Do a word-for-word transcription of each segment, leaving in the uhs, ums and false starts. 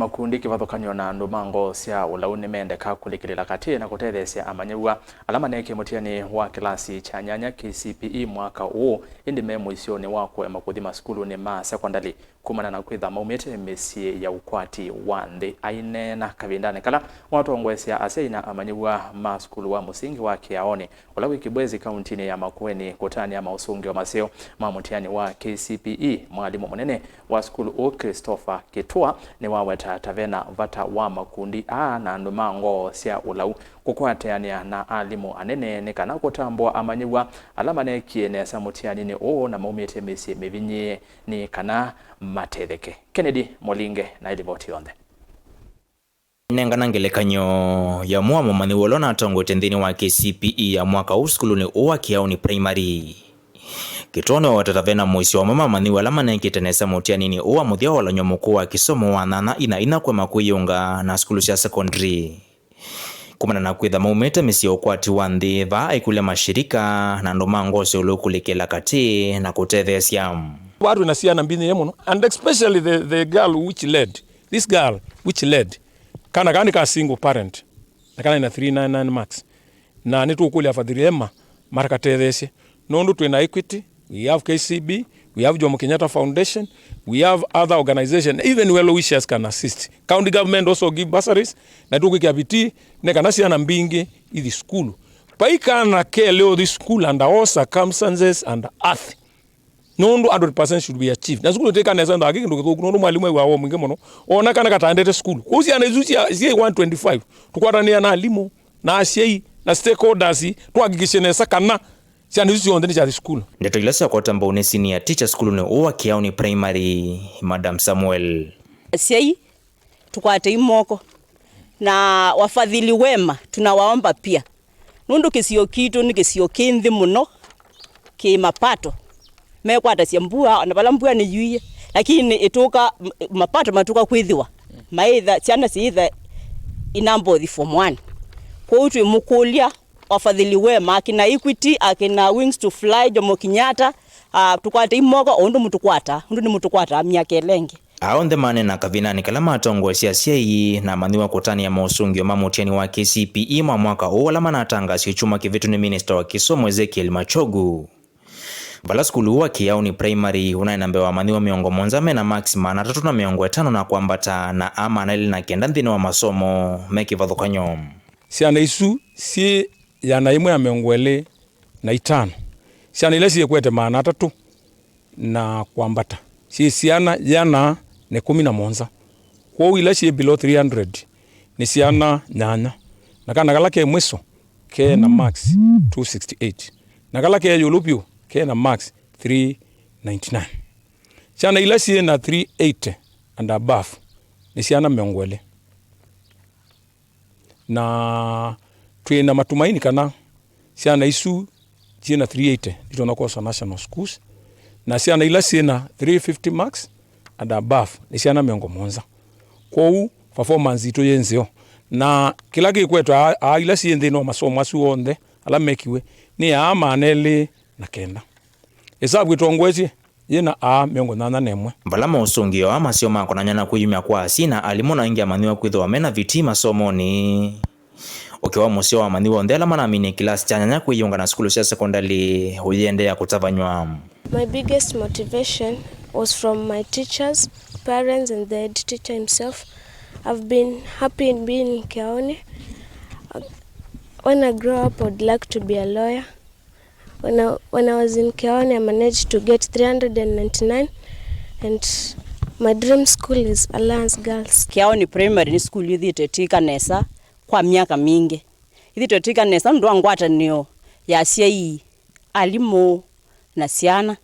Makundi kĩvathũkany'o na andũ ma ngoo sya ũlau nĩmendeka kũlikĩlĩla katĩ na kũtetheesya amanyĩw'a ala maneekie mũtiani wa kĩlasi kya nyanya K C P E mwaka ũũ, ĩndĩ me mũisyonĩ wa kũema kũthi masukulunĩ ma sekondalĩ kumana na kwĩtha maumĩte mĩsyĩ ya ũkwati wa nthĩ. Aineena kavindanĩ kala watongoesya asyai na amanyĩw'a ma sukulu wa mũsingi wa Kĩaonĩ, ũla wĩ Kibwezi, kauntinĩ ya Makueni, kũtanĩa maũsũngĩo maseo ma mũtiani wa K C P E, mwalimũ mũnene wa sukulu ũũ, Christopher Kitua, nĩwaweta ta ve na vata wa makundi aa na andũ ma ngoo sya ũlau kũkwatanĩa na alimũ anene nĩ kana kũtambũa amanyĩw'a ala maneekie nesa mũtianinĩ ũũ na maumĩte mĩsyĩ mĩvinyĩĩe nĩ kana matetheke. Kennedy Molinge na ĩlivoti yonthe. Nengana ngelekany'o ya ũmwe wa amanyĩw'a ũla ũnatongoetye nthĩnĩ wa K C P E ya mwaka ũũ sukulunĩ ũũ wa Kĩaonĩ Primary. Kitua nĩwaweta ta ve na mũisyo wa amwe ma amanyĩw'a ala manekĩte nesa mũtianinĩ ũũ wa mũthya wa ũlany'o mũkũũ wa kĩsomo wa nyanya inya inya kũema kwĩyĩunga na sukulu sya sekondalĩ. Kumana na kwĩtha maumĩte mĩsyĩ ya ũkwati wa nthĩ, vaa aikũlya mashirika na andũ ma ngoo sya ũlau kũlikĩla katĩ na kũtetheesya. Vaa twĩ na syana mbinyĩĩe mũno, and especially the, the girl which led, this girl which led, kana kaa nĩ ka single parent, na kana ĩna three nine nine marks, na nĩtũkũlya afadhali ema matakatetheesye, nũndũ twĩ na Equity, we have K C B, we have Jomo Kenyatta Foundation, we have other organization, even well wishers can assist. County government also give bursaries, na tũkwĩkĩa bidii nĩ kana syana mbingĩ ithi sukulu. Vai kana kelĩ ũthi sukulu under all circumstances and earth. Nũndũ hundred percent should be achieved. Na sukulu ĩtĩka nesa nthaki kĩndũ kĩthũku, nũndũ mwalimũ aiwa wo mwingĩ mũno. Ona kana kataendete sukulu. Kwoou syana isu cia, cia one twenty-five, tũkwatanĩa na alimũ, na asyai, na stakeholders, twahakikishe nesa kana syana isu syonthe nĩsyathi sukulu. Ndeto ila syakwata mbau nĩ senior teacher sukulunĩ ũũ wa Kĩaonĩ Primary, Madam Samuel. Asyai, tũkwatei moko, na wafadhili wema tunawaomba pia, nũndũ kĩsio kitũ nĩ kĩsio kĩ nthĩ mũno kĩ mapato. Mekwatasya mbua, ona vala mbua nĩyuie, lakini ĩtũka, m-, mapato matũka kwĩthĩwa maĩtha, syana siĩtha inambothi form one. Kwoou twĩmũkũlya wafadhili wema, akina Equity, akina Wings to Fly, Jomo Kenyatta, ah, tũkwatei moko o ũndũ mũtũkwata, ũndũ nĩmũtũkwataa myaka ĩla ĩngĩ. Aa onthe maneena kavindanĩ kala matongoesye asyai na amanyĩw'a kũtanĩa maũsũngĩo ma mũtiani wa K C P E ma mwaka ũũ ala manatangaasiwe kyumwa kĩvĩtu nĩ minista wa kĩsomo Ezekiel Machogu. Vala sukulu ũũ wa Kĩaonĩ Primary ũnaĩ na mbee wa amanyĩw'a mĩongo mũonza me na marks maana atatũ na mĩongo ĩtano na kwambata, na aa maana elĩ na kenda nthĩnĩ wa masomo me kĩvathũkany'o. Syana isu syĩ ĩana yĩmwe ya mĩongo ĩlĩ na itano. Syana ila syĩkwete maana atatũ na kwambata syĩ syana ĩana na ĩkũmi na mũonza. Kwoou ila syĩ below three hundred nĩ syana nyanya, na kana kala ke mwĩso ke na marks two sixty-eight, na kala ke ĩũlũ vyũ ke na marks three ninety-nine. Syana ila syĩ na three eighty and above nĩ syana mĩongo ĩlĩ. Na twĩ na matumaini kana syana isu syĩ na three eighty nitonya kwoswa national schools, na syana ila syĩ na three fifty marks and above nĩ syana mĩongo mũonza. Kwoou performance yitũ yĩ nzeo, na kĩla kĩkwetwa aa, aa ila syĩ nthĩnĩ wa masomo asu onthe ala mekiwe nĩ aa maana elĩ na kenda. Ĩsavu ĩtongoesye yĩ na aa mĩongo nyanya na ĩmwe. Vala maũsũngĩo aa maseo makonany'a na kwĩyumya kwa asyai na alimũ na aingĩ amanyĩw'a kwĩthĩwa me na vitii masomonĩ. Ũkĩa wa mũseo wa amanyĩw'a onthe ala manaminie kĩlasi kya nyanya kwĩyĩunga na sukulu sya sekondalĩ ũyĩendeea kũtavanywa. My biggest motivation was from my teachers, parents and the head teacher himself. I've been happy in being in Kiaoni. When I grow up, I'd like to be a lawyer. When I, when I was in Kiaoni, I managed to get three hundred and ninety-nine, and my dream school is Alliance Girls. Kiaoni Primary nĩ sukulu yĩthĩĩtwe ĩtw'ĩka nesa kwa myaka mingĩ. Yĩthĩĩtwe ĩtw'ĩka nesa nũndũ wa ngwatanĩo ya asyai, alimũ, na syana.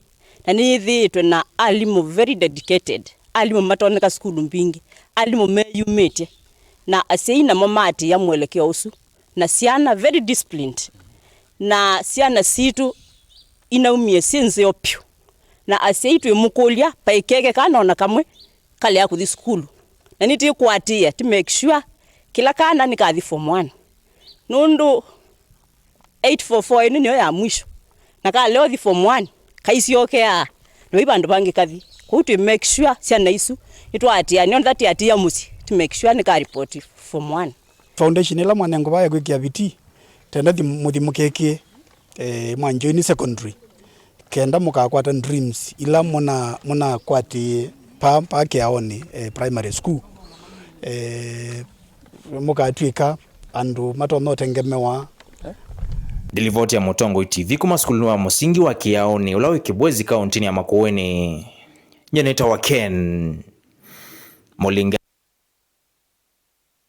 Na nĩyĩthĩĩtwe na alimũ very dedicated, alimũ matonyeka sukulu mbingĩ, alimũ meyumĩtye, na asyai namo maatĩĩa mũelekeo ũsu. Na syana very disciplined, na syana sitũ inaumie syĩ nzeo pyũ, na asyai twĩmũkũlya vai keke kana ona kamwe kalea kũthi sukulu, na nĩtĩkũatĩĩa, tĩ make sure kĩla kana nĩkathi form one, nũndũ eight four four ĩno nĩyo ya mwisho, na kalea ũthi form one kaisyokeaa na vai vandũ vangĩ kathi. Kwoou twĩ make sure syana isu nĩtwaatĩĩa, nĩyo ndatĩatĩĩa mũsyĩ, To make sure nĩka report form one. Foundation ĩla mwanengwa vaya kwĩkĩa vitii, tenda thi-, mũthi mũkĩkĩe, eh, mwa join secondary, kenda mũkakwata dreams ila mũna-, mũnakwatĩe pa, pa Kĩaonĩ, eh, primary school. Eh, mũkatw'ĩka andũ matonya ũtengemewa. Ndilivoti ya Mũtongoi T V kuma sukulunĩ wa mũsingi wa Kĩaonĩ, ũla wĩ Kĩbwezi, kaũntĩnĩ ya Makueni. Nyie nĩtawa Ken Mũlinga.